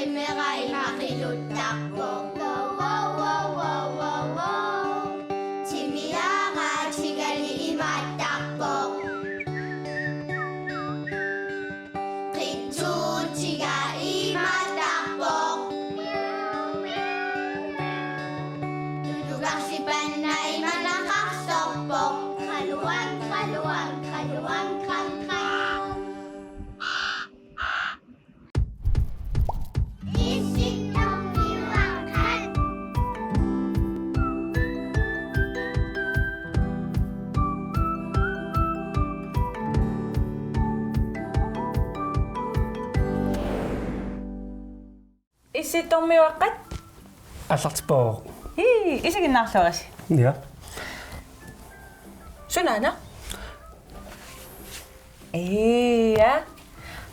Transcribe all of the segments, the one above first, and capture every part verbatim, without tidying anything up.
Timera ima qiluttarpoq. Wow, wow, wow, wow, wow, wow. Timiara tigali imaattarpoq. Qitsuutiga imaattarpoq. Tulugarsipanna imanaqarsorpoq. Qaluan, qaluan, qaluan, qan, qan. Issittormiuaqqat. Aallartippoq. Hii, isiginnaarluarisi. Ja. Sunaana? Ia.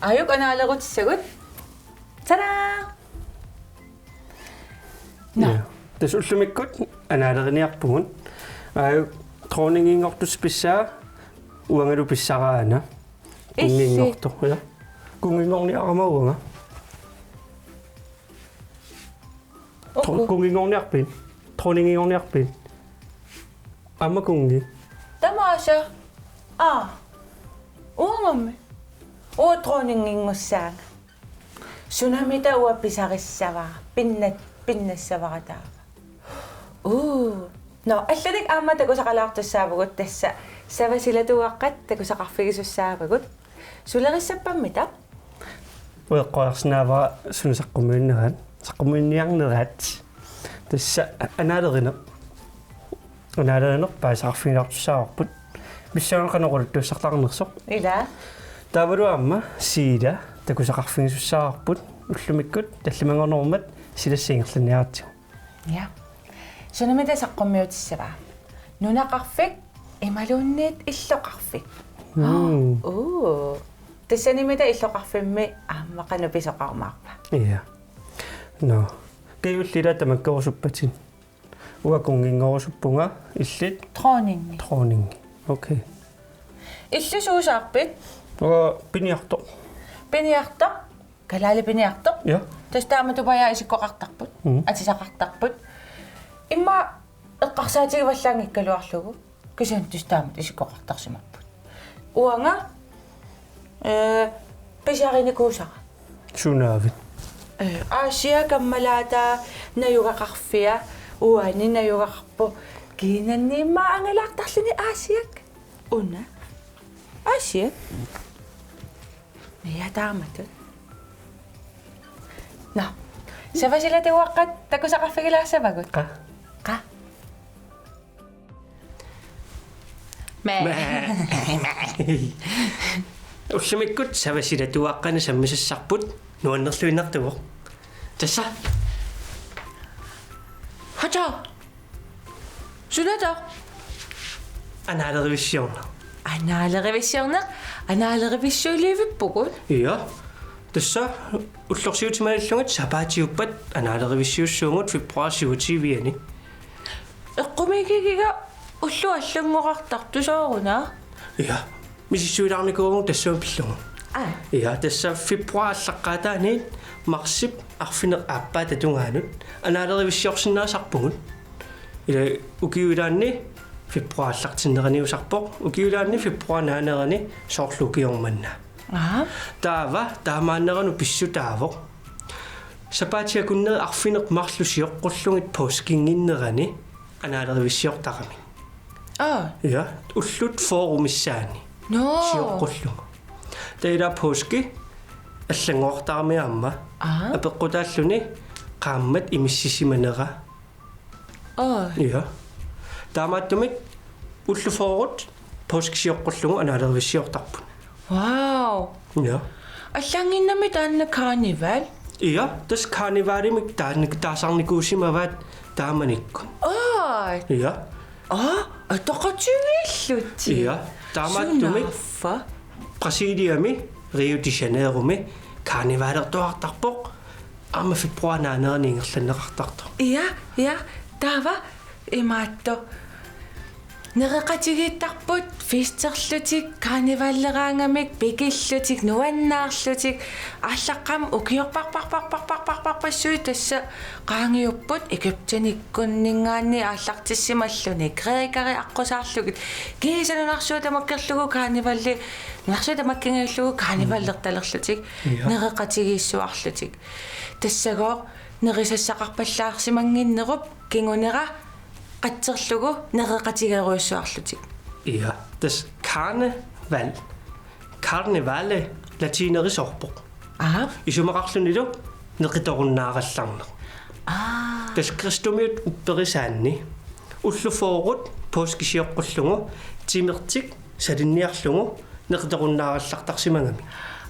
Aajuku anaalerutissagut. Tada! Nå. Ja. Tassa ullumikkut anaaleriniarpugut. Aajuku dronninginngortussaq pissaa uangalu pissaraana. Illit. Kunnginngortoq, ja. Kunnginngorniarama uanga. Tro-, okay. Kunnginngorniarpit? Dronninginngorniarpit? Aamma kunngi. Tamaasa. Aa. Uangami. Uanga dronninginngussaanga. Sunamita uanga pisarissavara, pinnat-, pinnassavara taava. Uu. Nå, allanik aamma takusaqalaartussaavugut tassa. Savasilatuuaqqat takusaqarfigisussaavugut. Sulerissappammita? Ueqqoriarsinnaavara suna saqqummiunnerat, saqqummiunniarnerat. Tassa anaalerineq. Anaalerineq paasisaqarfigilaartussaavarput. Missaanaqanngoruluttuussartaarnersoq. Ila. Taavalu aamma Siila takusaqarfigisussaavarput. Ullumikkut tallimanngornerummat silassaq ingerlanniaratsigu. Ja. Sunamita saqqummiutissavaa? Nunaqarfik imaluunniit illoqarfik? Mm. Uu. Tassanimita illoqarfimmi aamma qanoq pisoqarumaarpa? Ja. Nå. Kajulli ila tamakkerusuppatit? Uanga kunnginngorusuppunga, illit? Dronningi. Dronningi. Okay. Illit suusaarpit? Uanga piniartoq. Piniartoq? Kalaallit piniartoq? Ja. Tassa taamatut paja isikkoqartarput. Mm. Atisaqartarput. Immaqa eqqarsaatigivallaanngikkaluarlugu. Kisianni tassa taamatut isikkoqartarsimapput. Uanga, ee, pisarinikuusara. Sunaavit? Ee, Aasiaq kammalaata najugaqarfia, uani najugaqarpoq. Kiinanni immaqa angalaartarluni Aasiaq. Una. Aasiaq. Ja, taamatut. Nå. Savasilatuuaqqat takusaqarfigilaassavagut. Qaa? Qaa? Mä. Mä. Ullumikkut savasilatuuaqqanik sammisassarput nuannerluinnartuuvoq. Tassa. Haja. Sunata? Anaalerivissiorneq. Anaalerivissiorneq? Anaalerivissuiliivippugut? Ja. Tassa ullorsiutimalillugit sapaatiuppat anaalerivissiussuugut februar syvogtyve-ani. Eqqumiigigiga ulloq allanngorartartoq sooruna? Ja. Misissuilaarnikuuvugut tassunga pillugu. Aa. Ja, tassa februar aallaqqaataaniit marsip arfineq-aappaata tungaanut anaalerivissiorsinnaasarpugut. Ila ukiup ilaanni februar aallartinneraniusarpoq, ukiup ilaanni februar naanerani soorlu ukioq manna. Aa. Taava taamaanneranut pissutaavoq. Sapaatip akunneri arfineq-marluk sioqqullugit påskinnginnerani anaalerivissiortaramik. Aa. Ja, ullut fyrre missaani. Nå. Sioqqullugu. Taava ila påski allanngorartarami aamma. Aa. Apeqqutaalluni qaammat imissisimanera. Aa. Ja. Taamaattumik ullut fyrre påski sioqqullugu anaalerivissiortarput. Wow. Ja. Allannginnami taanna karnival? Ja, tassa karnivalimik taanna taasarnikuusimavaat taamanikkut. Aa. Ja. Aa, atoqatigiillutik. Ja, taamaattumik. Sunaaffa? Brasiliami, Rio de Janeiromi karnivalertuartarpoq. Aamma februar naanerani ingerlanneqartartoq. Ja, ja, taava imaattoq. Nereqatigiittarput festerlutik, karnivaleraangamik pikillutik, nuannaarlutik, aallaqqaammut ukiorparparparparparparpassuit tassa qaangiupput Egyptenikkunninngaanniit aallartissimalluni, grækeri aqqusaarlugit, kiisa nunarsuaq tamakkerlugu karnivali, nunarsuaq tamakkingajallugu karnivalertalerlutik, Ja. nereqatigiissuarlutik. Tassagooq nerisassaqarpallaarsimannginnerup kingunera qatserlugu nereqatigerujussuarlutik. Ja, tassa karneval. Karnevale latinerisarpoq. Aap. Isumaqarlunilu neqitorunnaagallarneq. Aa. Tassa kristumiut upperisaanni ullut fyrret påskisioqqullugu timertik salinniarlugu neqitorunnaagallartarsimagami.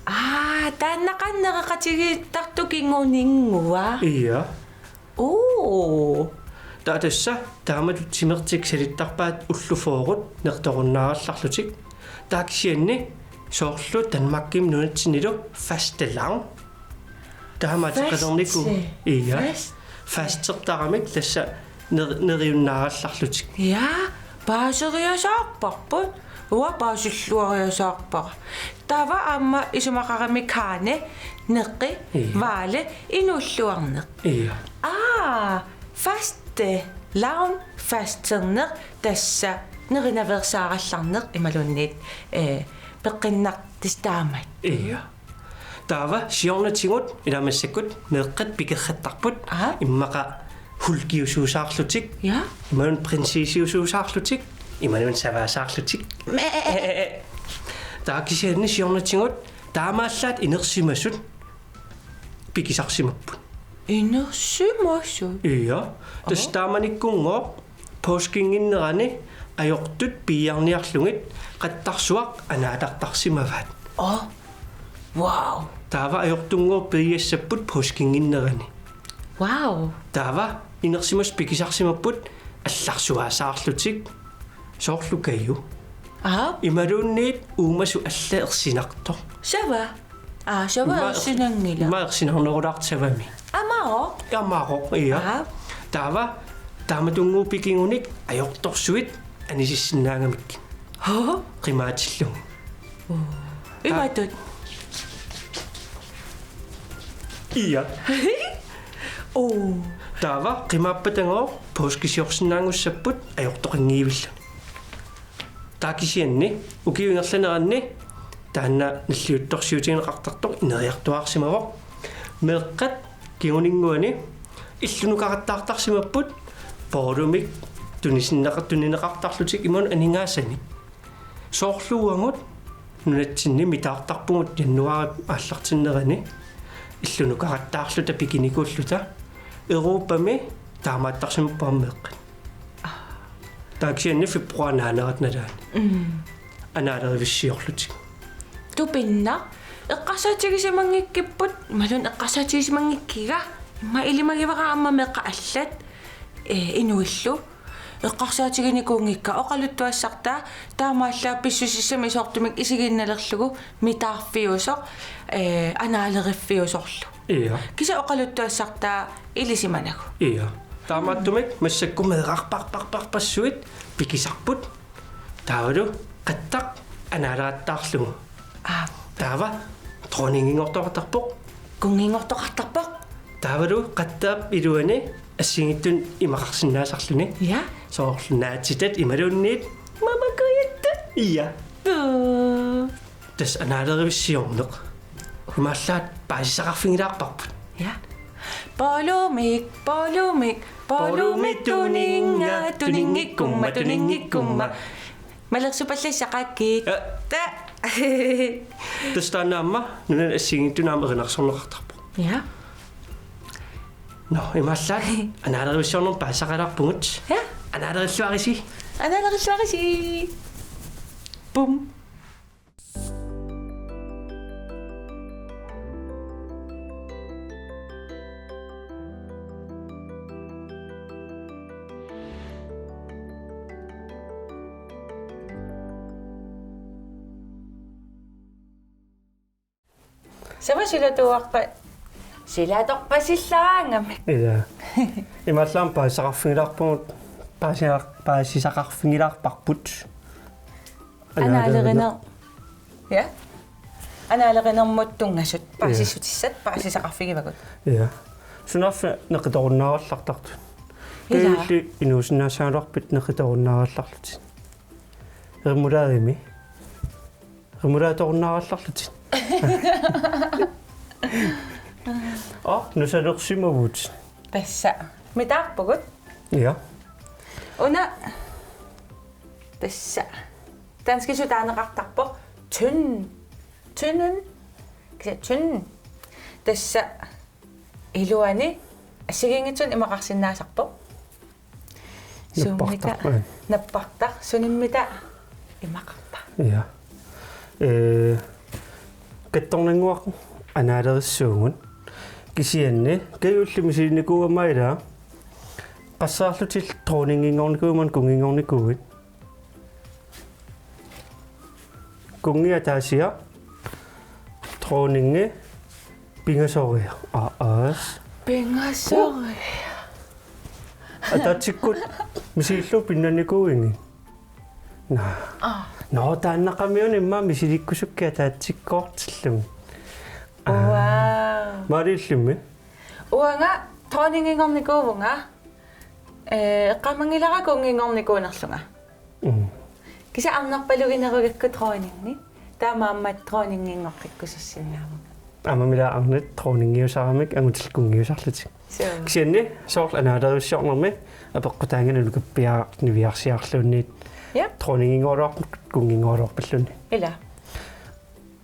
Aa, taanna qanoq nereqatigiittartoq kinguninngua. Ja. Oo. Taava tassa taamatut timertik salittarpaat ullut fyrret neqitorunnaagallarlutik. Taava kisianni soorlu Danmarkimi nunatsinnilu fastelavn. Taama Faste. ateqalernikuuvoq. Ja. Fast. Fastertaramik tassa ner-, neriunnaagallarlutik. Ja, paaseriasaarparput. Uanga paasilluariasaarpara. Taava aamma isumaqarami karne, neqi, Ja. vale, inuulluarneq. Ja. Aa, fastelavn, fasterneq, tassa nerinaveersaarallarneq imaluunniit, eh, peqqinnartut tassa taamatut. Ja. Taava siornatigut ilaa massakkut meeqqat pikerrattarput. Aha. Immaqa hulkiusuusaarlutik. Ja. Imaluunniit prinsessiusuusaarlutik. Imaluunniit savaasaarlutik. Mee. Taava kisianni siornatigut taamaallaat inersimasut pikisarsimapput. Inersimasut? Ja. Tassa Aha. taamanikkunngooq påskinnginnerani ajortut piiarniarlugit qattarsuaq anaalertarsimavaat. Oh. Wow. Taava ajortunngooq piiassapput påskinnginnerani. Wow. Taava inersimasut pikisarsimapput allarsuaasaarlutik. Soorlu Kaju. Aap. Imaluunniit uumasut allat ersinartoq. Sava. Aa, sava Ima er-, ersinanngilaq. Ima ersinarnerulaartoq savami. Amaroq? Amaroq, ja. Aap. Taava taamatunngooq pikigunik ajortorsuit anisissinnaagamikkit. Ho? Qimaatillugit. Oo. Imatut. Ja. Oo. Taava qimaappatagooq påskisiorsinnaanngussapput ajortoqanngivilluni. Taava kisianni ukiup ingerlaneranni taanna nalliuttorsiutigineqartartoq ineriartuaarsimavoq. Meeqqat kinguninnguani illunukarattaartarsimapput ballumik tunisinneqa-, tunineqartarlutik imaluunniit aningaasanik. Soorlu uagut nunatsinni mitaartarpugut januaarip aallartinnerani illunukarattaarluta pikinikuulluta. Europami taamaattarsimapput aamma meeqqat. Taava kisianni februaarip naanerata nalaani. Mm. Anaalerivissiorlutik. Tupinnaq. Eqqarsaatigisimanngikkipput, imaluunniit eqqarsaatigisimanngikkiga, immaqa ilimagivara aamma meeqqat allat, eh, inuillu. Eqqarsaatiginikuunngikka oqaluttuassartaa taamaallaat pissusissami isortumik isiginnalerlugu mitaarfiusoq, eh, anaaleriffiusorlu. Ja. Kisianni oqaluttuassartaa ilisimanagu. Ja. Taamaattumik massakkut meerarparparparpassuit pikisarput. Taavalu qattaq anaalerattaarlugu. Aap. Taava dronninginngortoqartarpoq. Kunnginngortoqartarpoq. Taavalu qattaap iluani assigiinngitsunik imaqarsinnaasarluni. Ja. Soorlu naatsitat imaluunniit. Mama kujattut. Ja. Puu. Tassa anaalerivissiorneq. Imaallaat paasisaqarfigilaarparput. Ja. Ballumik, ballumik, ballumik tuninnga, tuninngikkumma, tuninngikkumma. Malersupallassaqakkit. Ja. Ta. Tassa taanna aamma nunani assigiinngitsunik aamma erinarsorneqartarpoq. Ja. Nå, imaallaat anaalerivissiornermut paasisaqalaarpugut. Ja. Anaalerilluarisi. Anaalerilluarisi. Pum. Sava silatuarpa-, silatorpasillaraangamik. Ja. Imaallaat paasisaqarfigilaarpugut paasisaq-, paasisaqarfigilaarparput. Anaalerineq. Ja. Anaalerinermut tunngasut. Ja. Paasissutissat paasisaqarfigivagut. Ja. Sunaaffa neqitorunnaarallartartut. Ilaa. Kajulli inuusinnaassagaluarpit neqitorunnaarallarlutit. Remoulade-mi. Remouladetorunnaarallarlutit. Aa, nusalersimavugut. Tassa. Mitaarpugut. Ja. Una. Tassa. Danskisut taaneqartarpoq. Tynd. Tynden. Kisianni tynd. Tassa. Iluani assigiinngitsunik imaqarsinnaasarpoq. Nappartaq. Suummita nappartaq, sunimmita imaqarpa. Ja. Ee, kattornannguaq anaalerissuugut. Kisianni, Kajulli misilinnikuugama ilaa. Qassaarlutillu dronninginngornikuuit maani kunnginngornikuuit. Kunngi ataasiaq, dronningi pingasoriaq. Aa, aas. Pingasoriaq. Ataatsikkut misilillugu pinnannikuuigit? Naa. Aa. Nå, taannaqamiuna immaqa misilikkusukkit ataatsikkoortillugit. Aa. Wow. Maaliillimmi? Uanga dronninginngornikuuvunga. Ee, eqqaamanngilara kunnginngornikuunerlunga. Mm. Kisianni arnarpaluginerugakku dronningi. Taamaammat dronninginngortikkusussinnaavunga. Aammami ilaa arnat dronningiusaramik angutillu kunngiusarlutik. Suu. Kisianni soorlu anaalerussiornermi apeqqutaanngilaq nukappiaraq niviarsiarluunniit. Ja. Dronninginngorluarput kunnginngorluarpalluunniit. Ilaa.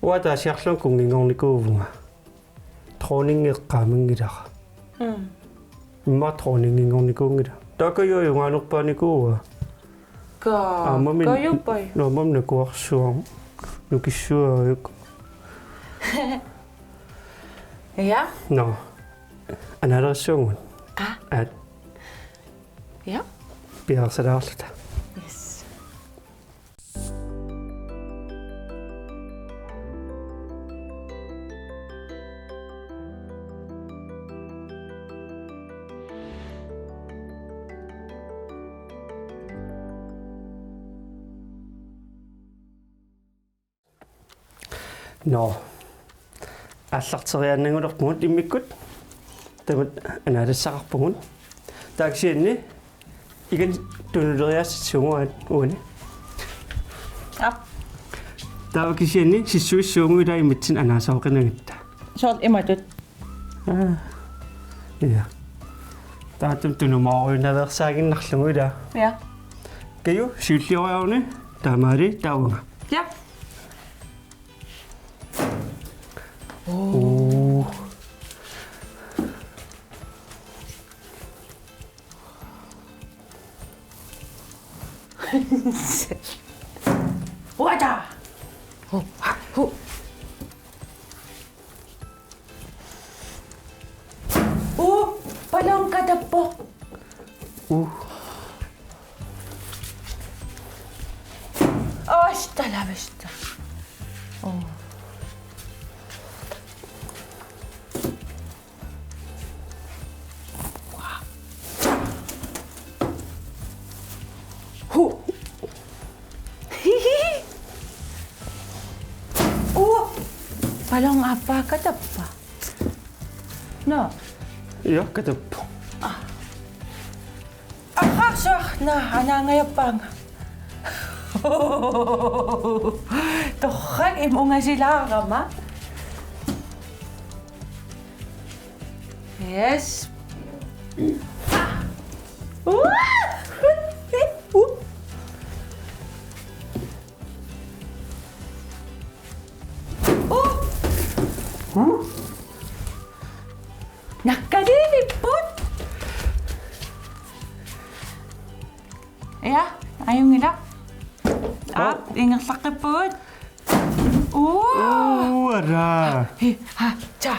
Uanga ataasiarlunga kunnginngornikuuvunga. Dronningi eqqaamanngilara. Mm. Immaqa dronninginngornikuunngilaq. Taakku ajugaanerpaanikuuaa. Ka-, aammami kajuppai. Naammami nakuarsuaq. Nukissuaajuk. Ja. Nå. Anaalerissuugut. Aa. Aat. Ja. Piareersalaarluta. Yes. Nå. Aallarteriaannanngulerpugut immikkut. Tamat anaalassaqarpugut. Taava kisianni igan tunuleriaassatsigut uani. Aap. Taava kisianni sissuissuugut ilaa imaattoq anaasaqinagatta. Soorlu imatut. Aa. Ja. Taamaattumik tunumooriunnaveersaaginnarlugu ilaa. Ja. Kaju, siullioriaruni, taamaali, taavunga. Ja. Oo. Oo. Uata! Hu, ha, hu. Uu, ballon katappoq. Uu. Hasta la vista. Oh. Hu. Uu. Ballon aappaa katappa. Nå. Ja, katappoq. Aa. Arraarsuaq, naa, anaangajappaanga. Torrak ima ungasilaarama. Yes. Nakkaliivipput. Ja, ajunngilaq. Aap, ingerlaqqippugut. Uu. Uu, ara. Hi, ha, cha.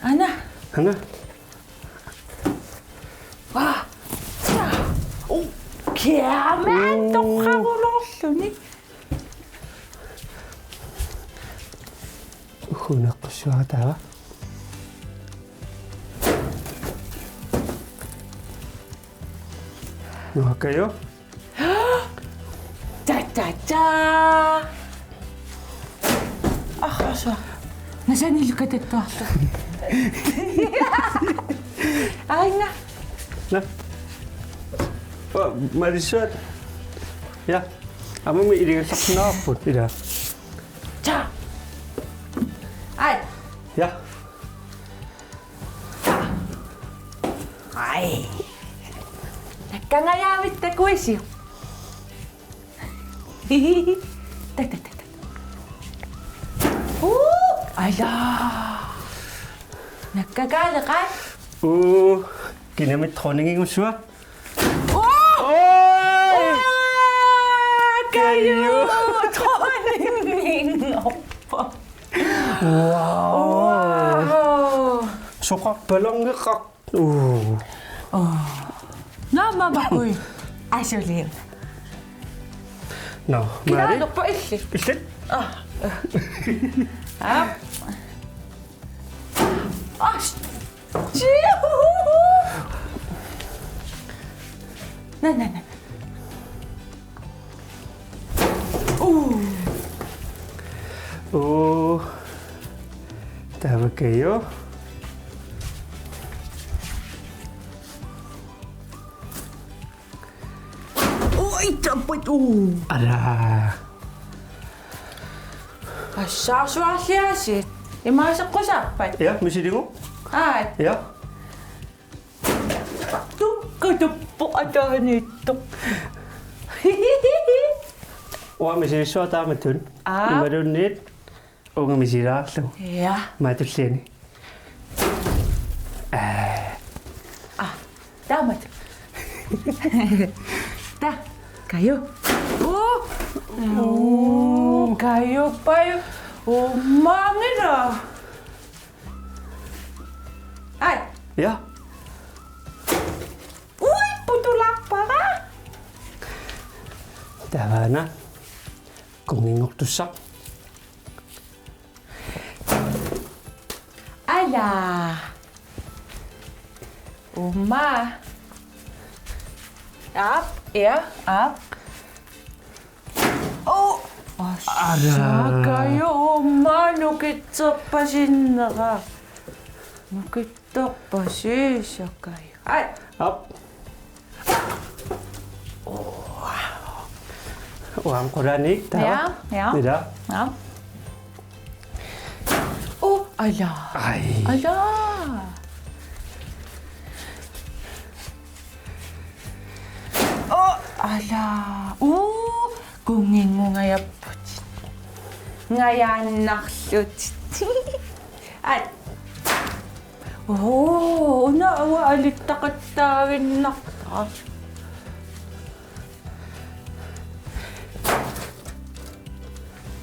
Ana. Ana. Aa, cha. Uu, kiamaan torrarulorluni. Uhuneqqussuara taava. Nuakkajo. Ta ta ta. Ah, så. Nasanilu katattuarlu. Aina. Nå. Åh, Marisol. Ja. Aamma iligassarsinnaavarput ila. Ta. Ai. Ja. Ai. Nakkangajaavit takuisiuk. Ta ta ta ta. Uu, ala. Nakkakaaleqaat. Uu, kinamit dronninginngussuaq? Uu! Oj! Uu, Kaju! Dronninginngorpoq. Wow. Wow. Soqarpalorneqar. Uu. Nå, mamakui. Asuli. Nå, Mari. Kinaalerpa illit? Illit? Ah. Ah. Ah. Nä, nä, nä. Uu. Uu. Taava Kaju. Ui, tappat, uu. Ala. Assaarsuarliaasiit. Imaaseqqusaappat? Ja, misiligu. Ai. Ja. Tukkatuppoq ataaniittoq. Uanga misilissuaq taamatut. Aa. Imaluunniit uunga misilaarlugu. Ja. Maatulliani. Aa. Ah, taamatut. Ta, Kaju. Uu. Uu, Kaju, Paju. Uu, maangina. Ai. Ja. Ui, putulaarpara. Taavaana. Kunnginngortussaq. Ala. Uma. Aap, ja, aap. Oh. Assaakajo, uma nukittorpasinnera. Nukittorpasissakajo. Ai. Op. Uanga qulaaniit taava. Ja, ja. Ila. Ja. Oh, ala. Ai. Ala. Oh, ala. Uh, kunnginngungajapput. Ngajaannarlutit. Ai. Oo, una uanga alittaqattaaginnarpara.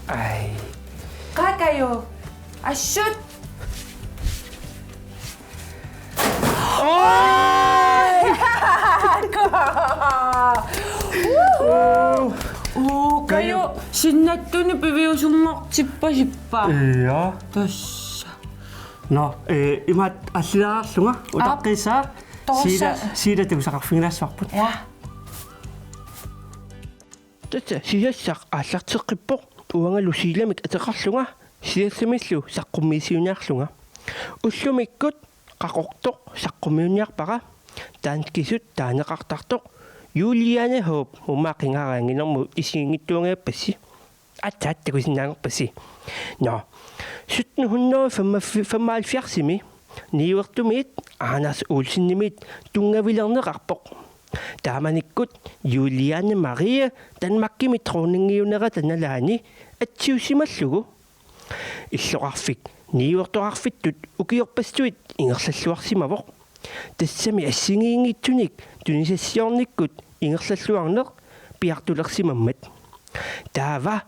Ai. Qaa Kaju. Assut. Oo, Kaju, sinnattuni piviusunngortippasippa. Ja. Tassa. Nå, eh, imaat allilaarlunga utaqqiisaa. Siila, siila takusaqarfigilaassavarput. Ja. Tassa sisassaq aallarteqqippoq uangalu siilamik ateqarlunga sisassamillu saqqummiisiuniarlunga. Ullumikkut Qaqortoq saqqummiunniarpara danskisut taaneqartartoq Juliane Haab, umaa qingaaraanginermut isiginngitsuugajappassi. Aatsaat takusinnaanngorpassi. Nå. Sytten hundrede femoghalvfjerdsimi niuertumiit Anders Olsenimit tunngavilerneqarpoq. Taamanikkut Juliane Marie Danmarkimi dronningiunerata nalaani atsiussimallugu. Illoqarfik niuertoqarfittut ukiorpassuit ingerlalluarsimavoq. Tassami assigiinngitsunik tunisassiornikkut ingerlalluarneq piartulersimammat. Taava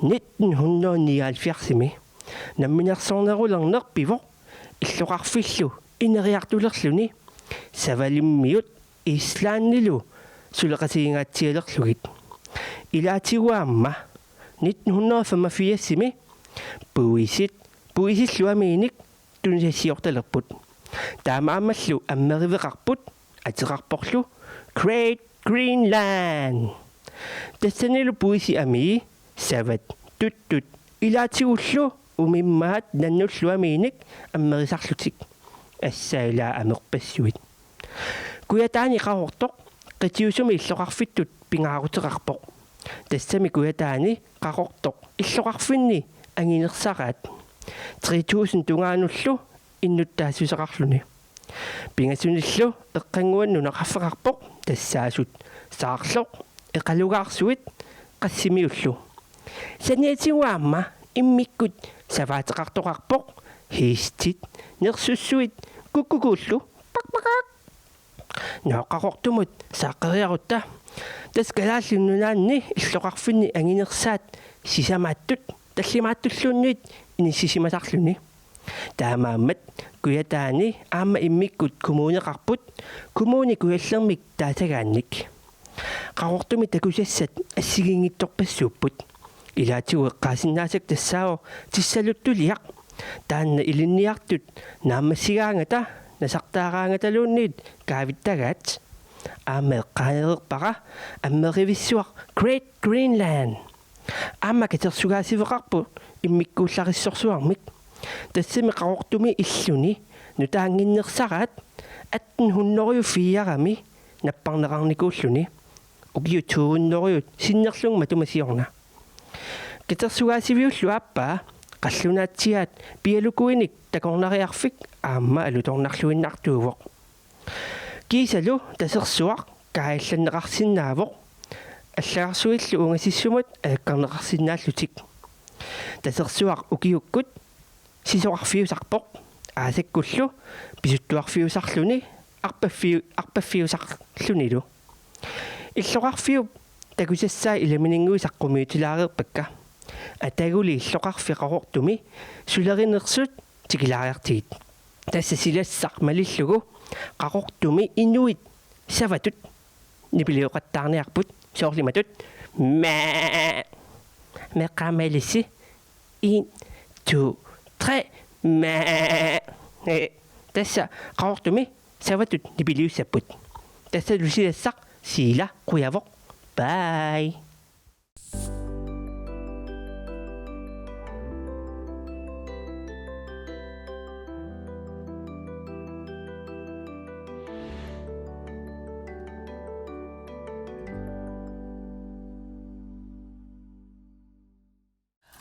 nitten hundrede nioghalvfjerdsimi namminersornerulerneq pivoq illoqarfillu ineriartulerluni Savalimmiut Islandilu suleqatigingaatsialerlugit. Ilaatigut aamma nitten hundrede femogfirsimi puisit, puisillu amiinik tunisassiortalerput. Taamaammallu ammeriveqarput ateqarporlu Great Greenland. Tassanilu puisi amii savat tuttut ilaatigullu umimmaat nannullu amiinik ammerisarlutik. Assailaa amerpassuit. Kujataani Qaqortoq qitiusumi illoqarfittut pingaaruteqarpoq. Tassami Kujataani Qaqortoq illoqarfinni anginersaraat. Tre tusind tungaanullu innuttaassuseqarluni. Pingasunillu eqqannguanut nunaqarfeqarpoq tassaasut Saarloq, Eqalugaarsuit, Qassimiullu. Saniatigut aamma immikkut savaateqartoqarpoq, hiistit, nersussuit, kukkukuullu, pakpakak. Nå, Qaqortumut saaqqeriarutta. Tassa Kalaallit Nunaanni illoqarfinni anginersaat sisamaattut tallimaattulluunniit inissisimasarluni. Taamaammat Kujataani aamma immikkut kommuneqarput, Kommune Kujallermik taasagaannik. Qaqortumi takusassat assigiinngitsorpassuupput. Ilaatigut eqqaasinnaasakka tassaavoq Tissaluttuliaq. Taanna ilinniartut naammassigaangata nasartaaraangataluunniit kaavittagaat. Aamma eqqaanereerpara ammerivissuaq Great Greenland. Aamma katersugaasiveqarpoq immikkuullarissorsuarmik. Tassami Qaqortumi illuni nutaannginnersaraat atten hundrede og fire-mi napparneqarnikuulluni. Ukiut to hundrede sinnerlugit matuma siorna. Katersugaasiviullu aappaa qallunaatsiaat pialukuinik takornariarfik aamma alutornarluinnartuuvoq. Kiisalu Tasersuaq kaajallanneqarsinnaavoq. Allagarsuillu ungasissumut aakkarneqarsinnaallutik. Tasersuaq ukiukkut sisorarfiusarpoq. Aasakkullu pisuttuarfiusarluni arpaffiu-, arpaffiusarlunilu. Illoqarfiup takusassai ilamininnguit saqqummiutilaareerpakka. Ataguli illoqarfik Qaqortumi sulerinersut tikilaariartigit. Tassa silassaq malillugu Qaqortumi inuit savatut nipilioqattaarniarput soorlu imatut: Maa. Meeqqat maalissi. En, to, tre. Maa. Eh, tassa Qaqortumi savatut nipiliussapput. Tassalu silassaq Siila, qujavoq. Bye.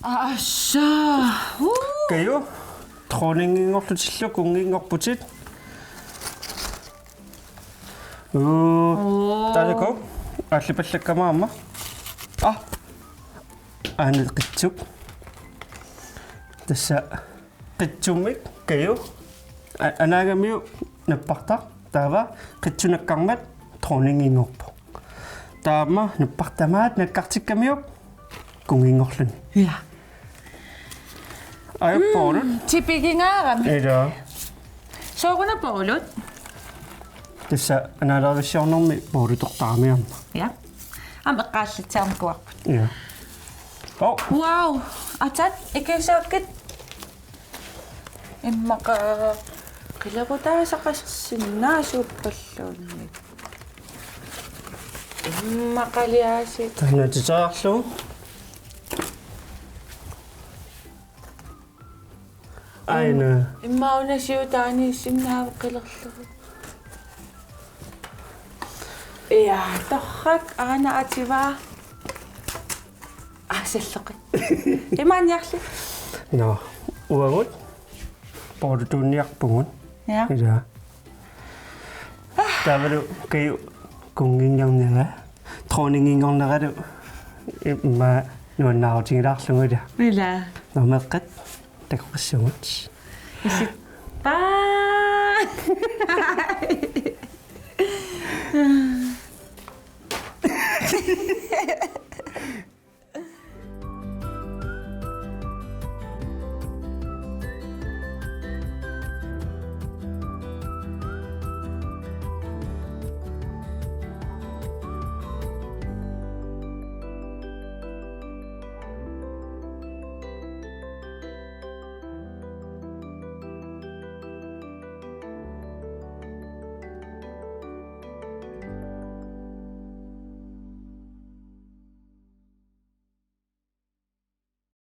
Assa. Uu. Kaju, dronninginngorlutillu kunnginngorputit. Uu. Oo. Taannaku aallipallakkama aamma. Ah. Aana qitsuk. Tassa qitsummik Kaju. A-, anaagamiuk nappartaq. Taava qitsunakkarmat dronninginngorpoq. Taava nappartamaat nakkartikkamiuk kunnginngorluni. Ja. Ajo, mm, puulut. Tipigingaarami. Ila. Sooruna puulut? Tassa anaalerivissiornermi puulutortarami aamma. Ja. Aamma eqqaallatsiarnikuuarput. Ja. Oh. Wow. Atat, ikiussagakkit. Immaqa qilerutaasaqarsinnaasuuppalluunniit. Immaqaliaasit. Taanna titarlu. Aina. Immauna siutaaniissinnaavoq qilerlugu. Ja, torrak aana ativaa. Aa, salleqi. Imaanniarli. Nå, uagut puulutuunniarpugut. Ja. Ila. Taavalu Kaju kunnginngornera, dronninginngorneralu immaqa nuannaarutigilaarlugu ila. Ila. Nå, meeqqat, takoqqissuugut. Isippa.